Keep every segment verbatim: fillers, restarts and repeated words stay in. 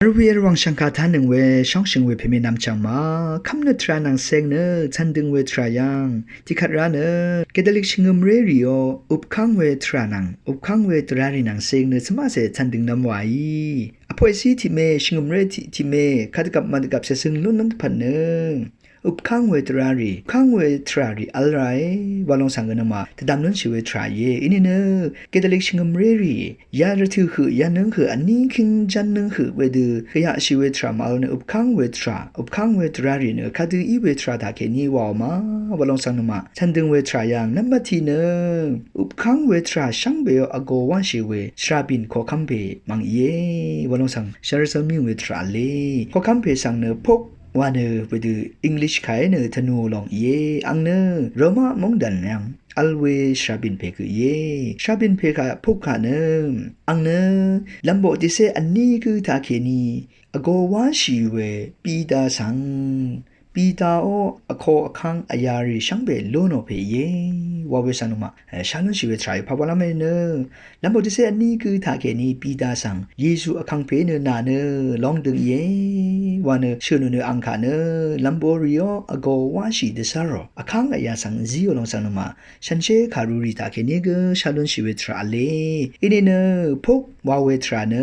Vl we Rvwàng shv̀ngkà tánøng we shóngshø̀ng we pèmè nvmchv̀ng ma, kv́mnøt tvrà nvng ceng nø cv̀ndøng we tvrà yv̀ng tiqkvt rá nø Katolik shvngø̀mré rìò upkv́ng we tvrà nvng upkv́ng we tvrà rì nvng ceng nø cvmaqcè cv̀ndøng nvm wàí. Vpoqcí tiqmè shvngø̀mré tiq tiqmè kadvgvp màdvgvp cècøng lúnlv́m dvpvt nø upkv́ng we tvrà rì, upkv́ng we tvrà rì vl ràe wa lòng svng gø nøngmaq dvdvm lúnshì we tvrà íe. Inìnø Katolik shvngø̀mré rì ya rvtø̀ høq, ya nøng høq, vní kíng ján nøng høq wedø gvyaqshì we tvrà màvl nø upkv́ng we tvrà, upkv́ng we tvrà rì nø kadø í we tvrà taqkèní wàò ma wa lòng svng nøngmaq cv̀ndøng we tvrà yv̀ng nvmbat tiq nø upkv́ng we tvrà shvngbeò vgō wáshì we shvrabìn koqkv́m pè mv̀ng íe wa lòng svng shvrvzv́m mí we tvrà v̄le. Koqkv́m pè svng nø pok wa nø wedø English kàí nø tvnù lòng íe. Àng nø Roma móngdàn yv̀ng vl we shvrabìn pè gø íe. Shvrabìn pè kà pok kà nø àng nø lv̀mboq tiqcé vní gǿ taqkèní vgō wáshì we Pita svng, Pitaó vko vkv́ng vyarì shvngbe lú nò pè íe wa we svng nøngmaq shá lúnshì we tvrà í pà wa lv́m e nø lv̀mboq tiqcé vní gǿ taqkèní Pita svng Yesu vkàngpè nø nà nø lóngdøng íe wa nø shø̀n ò nø àng kà nø lv̀mborìó vgō wáshì dvzv́rò vkv́ng vyà svng zíò lòng svng nøngmaq shànshér kàrurì taqkèní gø shá lúnshì we tvrà v̄le. Inìnø pok wa we tvrà nø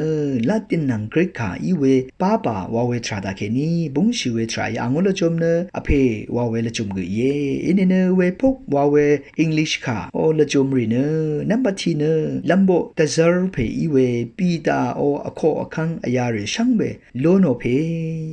Latin nvng Greek kà í we papa wa we tvrà taqkèní búngshì we tvrà í àng ó lvjum nø vpè wa we lvjum gø íe. Inìnø we pok wa we English kà ó lvjum rì nø nvmbat tiq nø lv̀mboq dvzv́r pè í we Pitaó vko vkv́ng vyarì shvngbe lú nò pè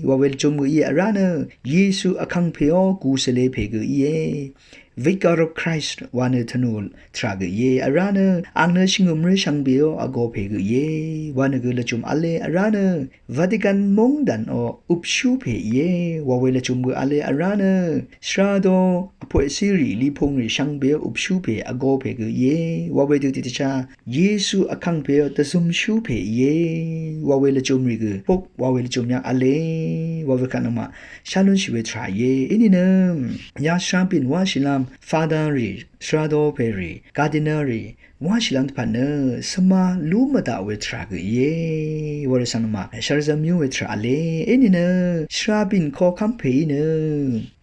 wa we lvjum gø íe. Vrá nø Yesu vkàngpèó gùsvlē pè gø íe. Vicar of Christ wa nø tvnù tvrà gø íe. Vrá nø àng nø shvngø̀mré shvngbeó vgō pè gø íe wa nø gø lvjum v̄le. Vrá nø Vatican móngdànò upshú pè íe wa we lvjum gø v̄le. Vrá nø shvrado vpoqcí rì lipung rì shvngbeó upshú pè vgō pè gø íe wa wedø tiqdvchá Yesu vkàngpèó dvzømshú pè íe wa we lvjum rì gø pok wa we lvjum yv̀ng v̄le wa we kà nøngmaq shá lúnshì we tvrà íe. Inìnø ya shvrabìn wáshìlv́m fada rì, shvrado pè rì, cardinal rì wáshìlv́m dvpvt nø svma lú mvdaq we tvrà gø íe wa rì svng nøngmaq shvrvzv́m mí we tvrà v̄le. Inìnø shvrabìn koqkv́m pè í nø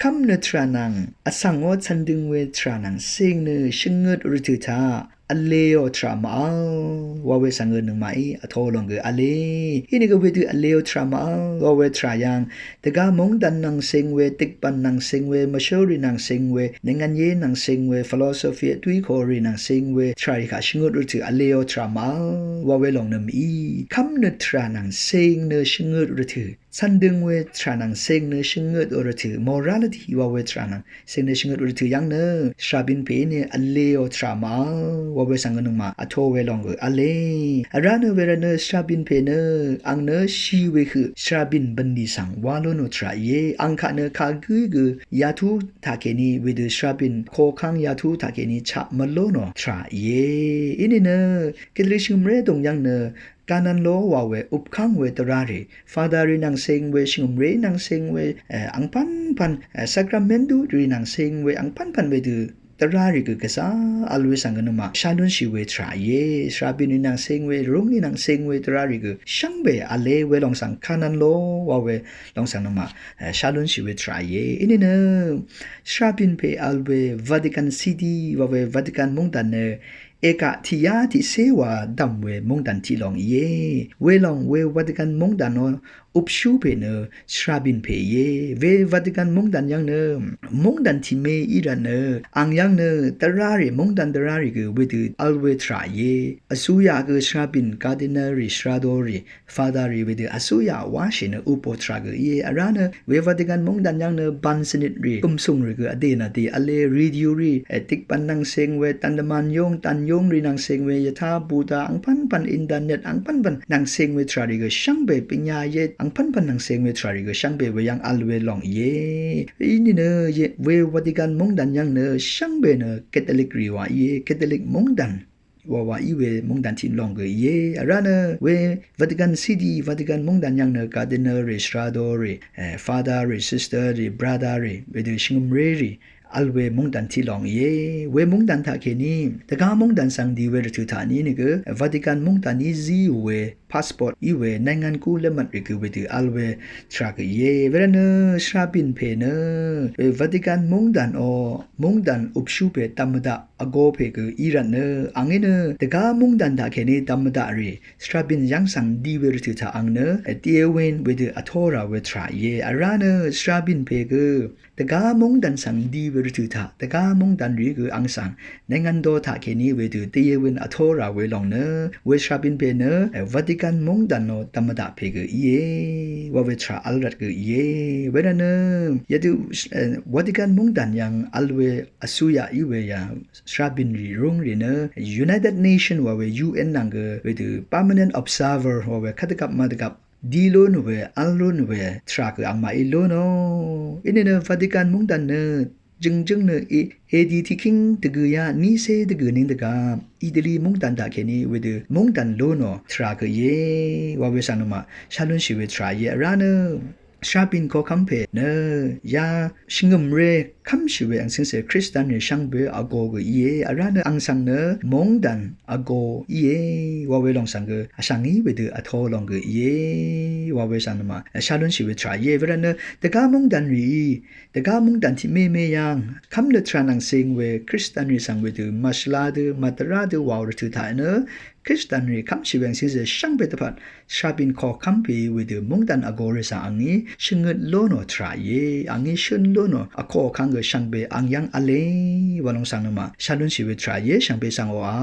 kv́mnøt tvrà nvng vsv̀ngó cv̀ndøng we tvrà nvng ceng nø shvngøt rvtø̀ taq vleò tvrà màvl wa we svng gø nøngmaqí vtō lòng gø v̄le. Inìgø wedø vleò tvrà màvl wa we tvrà yv̀ng dvgá móngdàn nvng ceng we, dikbàn nvng ceng we, mvshǿl rì nvng ceng we, nèngàn yé nvng ceng we, philosophy vtuíkò rì nvng ceng we tvrà rì kà shvngøt rvtø̀ vleò tvrà màvl wa we lòng nø mìí kv́mnøt tvrà nvng ceng nø shvngøt rvtø̀ cv̀ndøng we tvrà nvng ceng nø shvngøt ò rvtø̀, morality wa we tvrà nvng ceng nø shvngøt ò rvtø̀ yv̀ng nø shvrabìn pè í nø vleò tvrà màvl wa we svng gø nøngmaq vtō we lòng gø v̄le. Vrá nø wervt nø shvrabìn pè nø àng nø shì we høq shvrabìn bv̀nlì svng wá lú nò tvrà íe. Àng kà nø kagǿí gø yatú taqkèní wedø shvrabìn koqkv́ng yatú taqkèní chaq mvlú nò tvrà íe. Inìnø Katolik shvngø̀mré dòng yv̀ng nø Kananló wa we upkv́ng we dvrárì, fada rì nvng ceng we, shvngø̀mré nvng ceng we, e, angpv́npv́n, e, sakramentu rì nvng ceng we angpv́npv́n wedø dvrárì gø gvzá vl we svng gø nøngmaq shá lúnshì we tvrà íe. Shvrabìn rì nvng ceng we, rúng rì nvng ceng we dvrárì gø shvngbe v̄le we lòng svng Kananló wa we lòng svng nøngmaq, e, shá lúnshì we tvrà íe. Inìnø shvrabìn pè vl we Vatican City wa we Vatican móngdàn nø èkaq tiqyá tiqcé wa dv̀m we móngdàn tiq lòng íe. Welòng we Vatican móngdànò upshú pè nø shvrabìn pè íe. We Vatican móngdàn yv̀ng nø móngdàn tiqmè í rvt nø àng yv̀ng nø dvrárì, móngdàn dvrárì gø wedø vl we tvrà íe. Vsuyaq gø shvrabìn cardinal rì, shvrado rì, fada rì wedø vsuyaq wáshì nø upò tvrà gø íe. Vrá nø we Vatican móngdàn yv̀ng nø ban svnit rì, gùmsùng rì gø vdè nvdè v̄le, radio rì, e, dikbàn nvng ceng we, dv̀ndvmàn yóng, dàn yóng rì nvng ceng we, yvtá, Buddha, angpv́npv́n internet, angpv́npv́n nvng ceng we tvrà rì gø shvngbe, pvnya yet, angpv́npv́n nvng ceng we tvrà rì gø shvngbe we yv̀ng vl we lòng íe. Inìnø ye, we Vatican móngdàn yv̀ng nø shvngbe nø Katolik rì wa íe, Katolik móngdàn wa wa í we móngdàn tiq lòng gø íe. Vrá nø we Vatican City, Vatican móngdàn yv̀ng nø cardinal rì, shvrado rì, e, fada rì, sister rì, brother rì, wedø shvngø̀mré rì vl we móngdàn tiq lòng íe. We móngdàn taqkèní dvgá móngdàn svng dì we rvtø̀ taq ní nìgø Vatican móngdàn í zíò we passport í we, နိုင်ငံကူးလက်မှတ် rì gø wedø vl we tvrà gø íe. Wervtnø shvrabìn pè nø we Vatican móngdàn o, móngdàn upshú pè dvmvdaq vgō pè gø í rvtnø, àngí nø dvgá móngdàn taq kèní dvmvdaq rì shvrabìn yv́ng svng di we rvtø̀ taq àng nø, e, tiewin wedø vtó rà we tvrà íe. Vrá nø shvrabìn pè gø dvgá móngdàn svng di we rvtø̀ taq, dvgá móngdàn rì gø àng svng နိုင်ငံတော် taq kèní wedø tiewin vtó rà we lòng nø, we shvrabìn pè nø, e, Vatican móngdàn o dvmvdaq pè gø íe wa we tvrà vl rvt gø íe. Wervtnø yadø, e, Vatican móngdàn yv́ng vl we vsuyaq í we yà shvrabìn rì rúng rì nø United Nation wa we U N nvng gø wedø permanent observer wa we kvt dvgvp mvdvgvp di lún we, vl lún we tvrà gø àngmaqí lónò. Inìnø Vatican móngdàn nø jø̀ngjǿng nø i, A D tiqkíng dvgø̀yá nícé dvgø̀ ning dvgvp Italy móngdàn taq kèní wedø móngdàn lónò tvrà gø íe wa we svng nø maq shá lúnshì we tvrà íe. Vrá nø shvrabìn koqkv́m pè nø ya shvngø̀mré kv́mshì we àng cíngcè Kristian rì shvngbe vgō gø íe. Vrá nø àng svng nø móngdàn vgō íe wa we lòng svng gø vshvngí wedø vtó lòng gø íe wa we svng nø maq shá lúnshì we tvrà íe. Wervtnø dvgá móngdàn rìí dvgá móngdàn tiq meme yv́ng kv́m nø tvrà nvng cing we Kristian rì svng wedø màshvla dø màdvrá dø wàò rvtø̀ taq nø Kristian rì kv́mshì we àng cíngcè shvngbe dvpvt shvrabìn koqkv́m pè wedø móngdàn vgō rì svng àngí shvngøt lónò tvrà íe, àngí shǿn lónò vkoq vkv́ng gø shvngbe àng yv́ng v̄le wa lòng svng nø maq shá lúnshì we tvrà íe. Shvngbe svng oqà